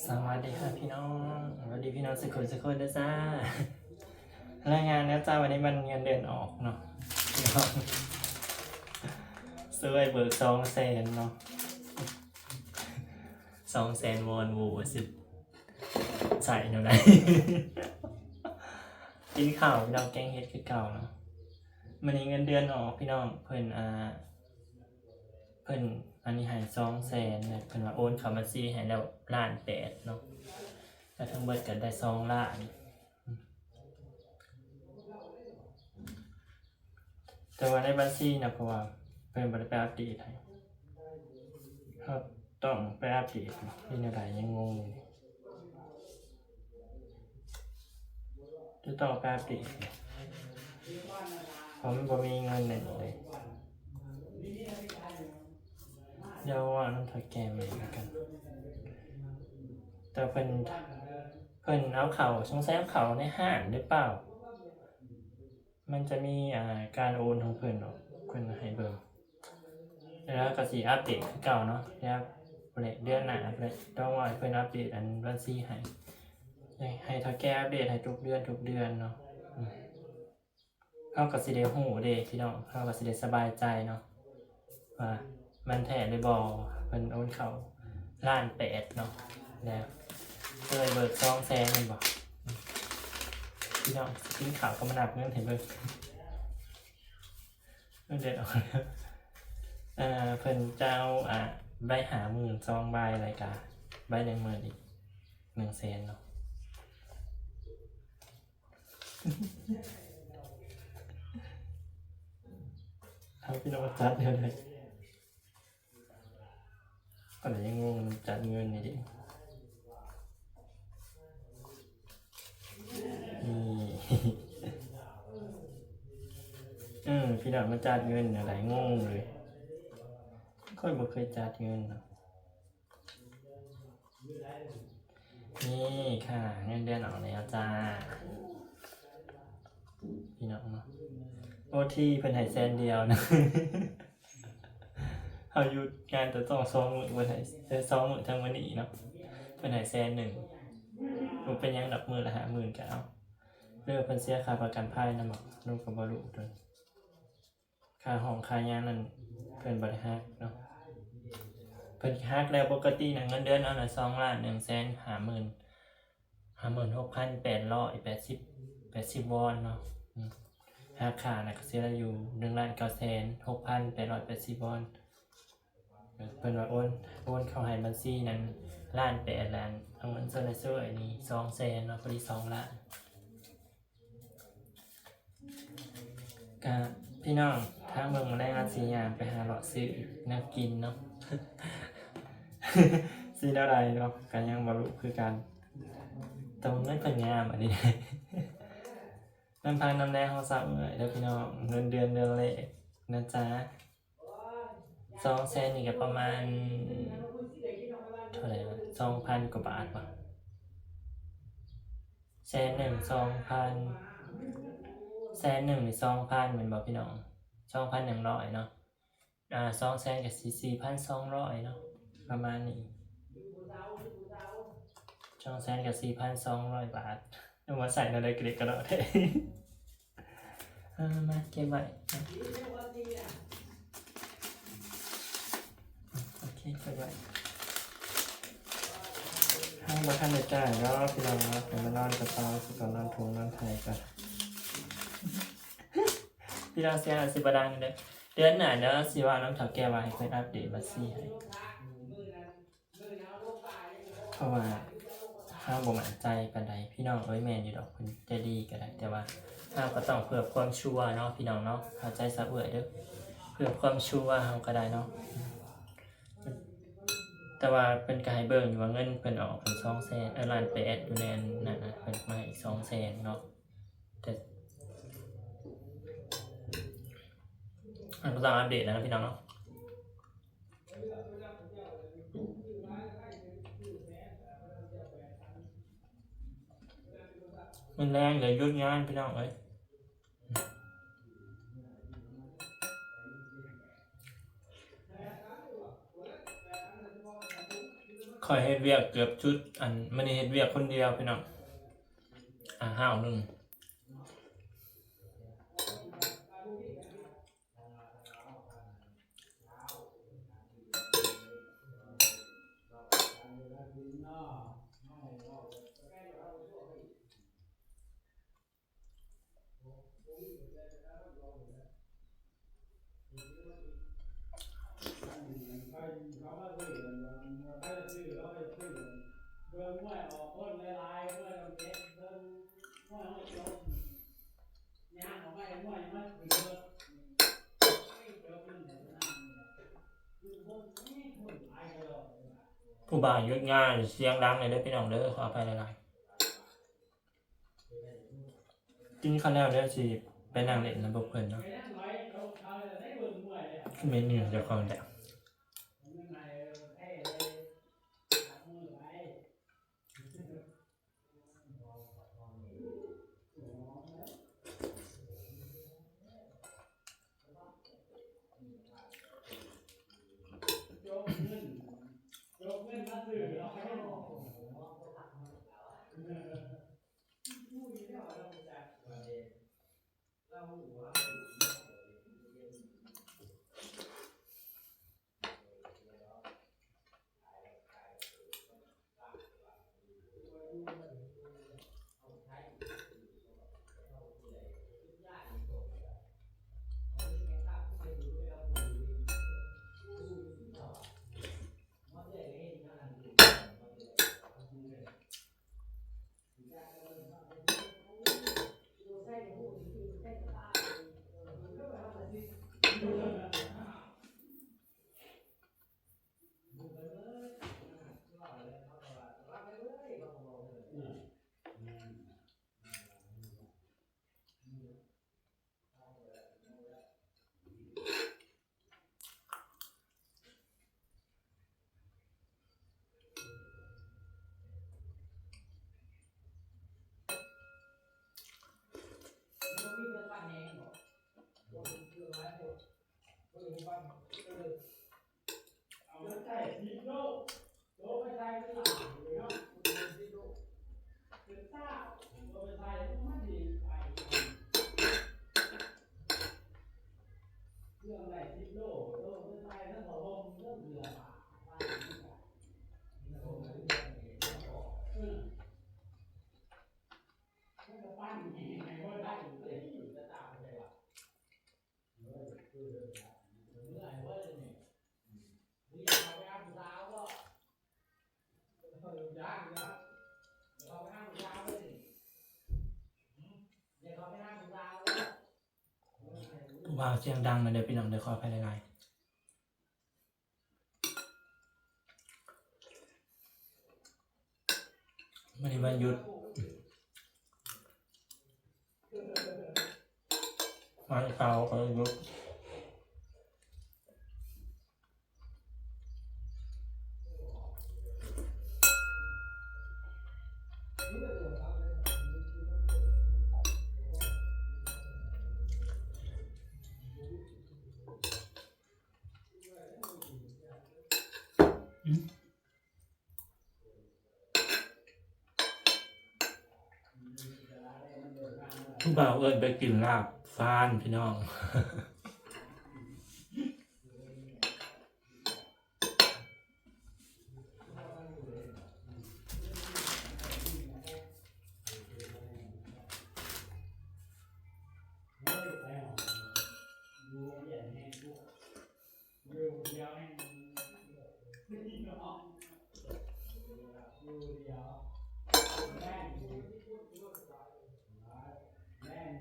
ສະຫວັດດີຄ່ະພີ່ນ້ອງ ສະຫວັດດີພີ່ນ້ອງສຸກຄົນສຸກຄົນເດີຈ້າ. ລາຍງານແລ້ວຈ້າ ວັນນີ້ມັນເງິນເດືອນອອກເນາະ ຊ່ວຍເບີກສອງແສນເນາະ ສອງແສນວອນ ໂອ້ ຊິໃຊ້ແນວໃດ ກິນເຂົ້າພີ່ນ້ອງ ແກງເຫັດຄືເກົ່າເນາະ. ມື້ນີ້ເງິນເດືອນອອກພີ່ນ້ອງ ເພິ່ນ ອ່າ ເພິ່ນອັນນີ້ໃຫ້ສອງແສນ ເພິ່ນວ່າໂອນເຂົ້າບັນຊີໃຫ້ແລ້ວລ້ານແປດເນາະ ແລ້ວທັງເບິດກໍໄດ້ສອງລ້ານ. ແຕ່ວ່າໃນບັນຊີນະ ເພາະວ່າເພິ່ນບໍ່ໄດ້ໄປອັບເດດໃຫ້ ເຮົາຕ້ອງໄປອັບເດດ ເຮັດແນວໃດ ຍັງງົງຢູ່ ຈະຕ້ອງໄປອັບເດດ ເພາະມັນບໍ່ມີເງິນໃນນີ້ເລີຍ. ດຽວເວົ້ານຳເຖົ້າແກ່ໃໝ່ແລ້ວກັນ ແຕ່ເພິ່ນ ເພິ່ນເອົາເຂົ້າ ສົງໄສເອົາເຂົ້າໃນຮ້ານຫຼືເປົ່າ ມັນຈະມີ ອ່າ ການໂອນຂອງເພິ່ນເນາະ ເພິ່ນໃຫ້ເບິ່ງ ແລ້ວກໍຊິອັບເດດຄືເກົ່າເນາະ. ແລ້ວເດືອນໜ້າ ຕ້ອງວ່າໃຫ້ເພິ່ນອັບເດດອັນບັນຊີໃຫ້ ໃຫ້ເຖົ້າແກ່ອັບເດດໃຫ້ທຸກເດືອນ ທຸກເດືອນເນາະ. ເຮົາກໍຊິໄດ້ຮູ້ເດ້ພີ່ນ້ອງ ເຮົາກໍຊິໄດ້ສະບາຍໃຈເນາະ ວ່າມັນແທ້ຫຼືບໍ່ ເພິ່ນໂອນເຂົ້າລ້ານແປດເນາະ ແລ້ວເລີຍເບີກສອງແສນແມ່ນບໍ່? ພີ່ນ້ອງ ຊິກິນເຂົ້າກໍມານັບເງິນໃຫ້ເບິ່ງ ເງິນເດືອນອອກ ເອີ ເພິ່ນຈະເອົາ ອ່າ ໃບຫ້າໝື່ນສອງໃບ ແລ້ວກະໃບໜຶ່ງໝື່ນອີກໜຶ່ງແສນເນາະ. ເອົາ ພີ່ນ້ອງ ຈັດແນວໃດ ຂ້ອຍກໍຍັງງົງນຳຈັດເງິນນີ້ເດ້. ນີ້ ເອີ ພີ່ນ້ອງ ມາຈັດເງິນແນວໃດ ງົງເລີຍ ຂ້ອຍບໍ່ເຄີຍຈັດເງິນເນາະ. ນີ້ຄ່າເງິນເດືອນອອກແລ້ວຈ້າ ພີ່ນ້ອງເນາະ. ໂອທີເພິ່ນໃຫ້ແສນດຽວນະ ເຮົາຢຸດງານແຕ່ຕ້ອງສອງມື້ ເພິ່ນໃຫ້ ເອີ ສອງມື້ທັງມື້ນີ້ເນາະ ເພິ່ນໃຫ້ແສນໜຶ່ງ. ບໍ່ເປັນຫຍັງດອກ ມື້ລະຫ້າໝື່ນກໍເອົາ ຫຼືວ່າເພິ່ນເສຍຄ່າປະກັນໄພນຳບໍ ລູກກໍບໍ່ຮູ້ຕົວນີ້. ຄ່າຫ້ອງຄ່າຫຍັງນັ້ນເພິ່ນບໍ່ໄດ້ຫັກເນາະ ເພິ່ນຫັກແລ້ວ. ປົກກະຕິນະ ເງິນເດືອນເຮົານະ ສອງລ້ານໜຶ່ງແສນຫ້າໝື່ນ ຫ້າໝື່ນຫົກພັນແປດຮ້ອຍແປດສິບ ແປດສິບວອນເນາະ. ອືມ ຫັກຄ່ານະ ກໍເສຍລະຢູ່ໜຶ່ງລ້ານເກົ້າແສນຫົກພັນແປດຮ້ອຍແປດສິບວອນ. ເພິ່ນວ່າໂອນ ໂອນເຂົ້າໃຫ້ບັນຊີນັ້ນລ້ານແປດ ລ້ານ ເອົາເງິນສ່ວນໃຫ້ຊ່ວຍນີ້ສອງແສນເນາະ ພໍດີສອງລ້ານ. ກະພີ່ນ້ອງ ທາງເບິ່ງມາແລງອາດຊິຍ່າງໄປຫາເລາະຊື້ແນວກິນເນາະ ຊິແນວໃດເນາະ ກະຍັງບໍ່ຮູ້ຄືກັນ ແຕ່ວ່າເງິນເພິ່ນງາມອັນນີ້ ນຳພັກນຳແລງຂອງຊາວເອື້ອຍເດີພີ່ນ້ອງ ເງິນເດືອນເດືອນແລກນະຈ໊ະ. ສອງແສນນີ້ກໍປະມານເທົ່າໃດວະ ສອງພັນກວ່າບາດວະ ແສນໜຶ່ງ ສອງພັນ ແສນໜຶ່ງນີ້ສອງພັນແມ່ນບໍ່ພີ່ນ້ອງ? ສອງພັນໜຶ່ງຮ້ອຍເນາະ ອ່າ ສອງແສນກໍຊິສີ່ພັນສອງຮ້ອຍເນາະ ປະມານນີ້ ສອງແສນກໍສີ່ພັນສອງຮ້ອຍບາດ. ເອົາມາໃສ່ແນວໃດກະເດກະເດາະແທ້. ເອົາມາເກັບໄວ້ ໂອເຄ ເກັບໄວ້. ເຮົາບໍ່ທັນໄດ້ຈ່າຍດອກພີ່ນ້ອງເນາະ ໄປມານອນກະເປົາຊະກ່ອນ ນອນຖົງນອນໄຖກ່ອນ. ພີ່ນ້ອງ ສຽງອາດຊິບໍ່ດັງເດີ ເດືອນໜ້າດຽວຊິເວົ້ານຳເຖົ້າແກ່ວ່າໃຫ້ເພິ່ນອັບເດດບັນຊີໃຫ້. ເພາະວ່າເຮົາບໍ່ໝັ້ນໃຈປານໃດ ພີ່ນ້ອງເອີຍ. ແມ່ນຢູ່ດອກ ເພິ່ນໃຈດີກໍໄດ້ ແຕ່ວ່າເຮົາກໍຕ້ອງເພື່ອຄວາມຊົວເນາະ ພີ່ນ້ອງເນາະ. ເຂົ້າໃຈຊາວເອື້ອຍເດີ ເພື່ອຄວາມຊົວເຮົາກໍໄດ້ເນາະ. ແຕ່ວ່າເພິ່ນກໍໃຫ້ເບິ່ງຢູ່ວ່າເງິນເພິ່ນອອກເປັນສອງແສນ ເອີ ລ້ານແປດ ຢູ່ໃນອັນນັ້ນນະ ເພິ່ນມາໃຫ້ອີກສອງແສນເນາະ. ແຕ່ ເຮົາກໍຕ້ອງອັບເດດແລ້ວເນາະ ພີ່ນ້ອງເນາະ. ມື້ແລງເດີ ຢຸດງານພີ່ນ້ອງເອີຍ. ເ ຂ້ອຍເຮັດວຽກເກືອບສຸດ ອັນ ມື້ນີ້ເຮັດວຽກຄົນດຽວພີ່ນ້ອງ ອາ ຫ້າວໜຶ່ງ. ຜູ້ບ່າວຢຸດງານ ສຽງດັງແດ່ເດີພີ່ນ້ອງເດີ ຂໍອະໄພຫຼາຍໆ. ກິນເຂົ້າແລ້ວ ດຽວຊິໄປນັ່ງຫຼິ້ນນຳພວກເພິ່ນເນາະ. ຄືເໝັນເຫື່ອເຈົ້າຂອງແທ້. ຜູ້ບ່າວສຽງດັງແດ່ເດີພີ່ນ້ອງເດີ ຂໍອະໄພຫຼາຍໆ. ມື້ນີ້ວັນຢຸດ ວັນເສົາກໍຢຸດ. ຜູ້ບ່າວເອີ້ນໄປກິນລາບຟານພີ່ນ້ອງ. ແມ່ນ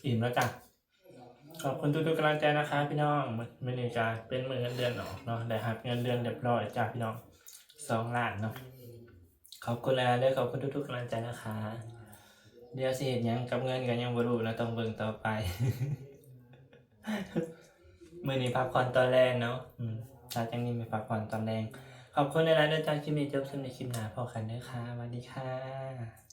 ອີ່ມແລ້ວຈ້າ. ຂອບຄຸນທຸກໆກຳລັງໃຈນະຄະພີ່ນ້ອງ. ມື້ ມື້ນີ້ກະເປັນມື້ເງິນເດືອນອອກເນາະ, ໄດ້ຮັບເງິນເດືອນຮຽບຮ້ອຍຈ້າພີ່ນ້ອງ ສອງລ້ານເນາະ. ຂອບຄຸນຫຼາຍໆເດີ, ຂອບຄຸນທຸກໆກຳລັງໃຈນະຄະ. ດຽວຊິເຮັດຫຍັງກັບເງິນກະຍັງບໍ່ຮູ້ເນາະ, ຕ້ອງເບິ່ງຕໍ່ໄປ. ມື້ນີ້ພັກຜ່ອນຕອນແລງເນາະ, ອືມ ຫຼັງຈາກນີ້ມາພັກຜ່ອນຕອນແລງ. ຂອບຄຸນຫຼາຍໆເດີຈ້າ, ຄລິບນີ້ຈົບສ່ຳນີ້, ຄລິບໜ້າພໍ້ກັນເດີຄ່ະ, ສະຫວັດດີຄ່ະ.